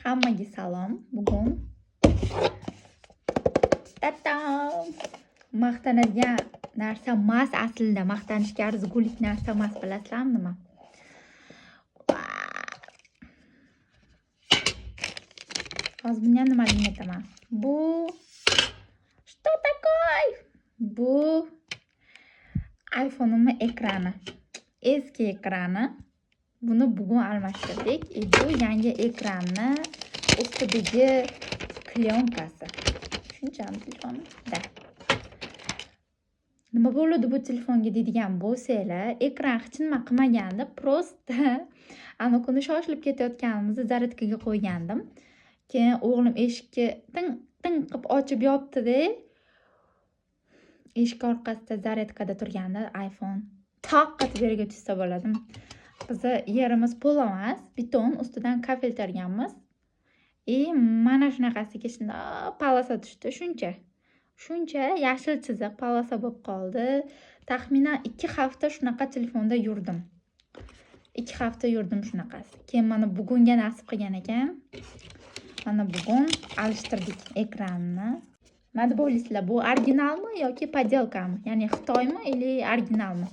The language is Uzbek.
Hammaga salom. Bugun ta-tam! Maqtanadigan narsa emas aslida, maqtanishga arzigulik narsa emas, bilasizlarmi nima? Hozir buni ham nimaligini aytaman. Bu что такое? Bu iPhone'imni ekrani. Eski ekrani. Buni bugun almashtirdik. И bu yangi ekranni ustidagi клёнка si. Shunchami telefonim? Да. Nima bo'ldi bu telefonga deydigan bo'lsanglar, ekran hech nima qilmagandi. Просто anavi kuni shoshilib ketayotganimizda zaryadkaga qo'ygandim. Keyin o'g'lim eshikni ting ting qilib ochib yopdi-da. Eshik orqasida zaryadkada turgandi iPhone. Taq etib yerga tushsa bo'ladimi? Bizni yerimiz pol emas, beton, ustidan kafel terganmiz. И mana shunaqasiga shundoq полоса tushdi, shuncha. Shuncha yashil chiziq полоса bo'lib qoldi. Taxminan 2 hafta shunaqa telefonda yurdim. 2 hafta yurdim shunaqasi. Keyin mana bugunga nasib qilgan ekan. Mana bugun alishtirdik ekranni. Nima deb o'ylaysizlar, bu originalmi yoki подделка mi? Ya'ni Xitoymi или originalmi?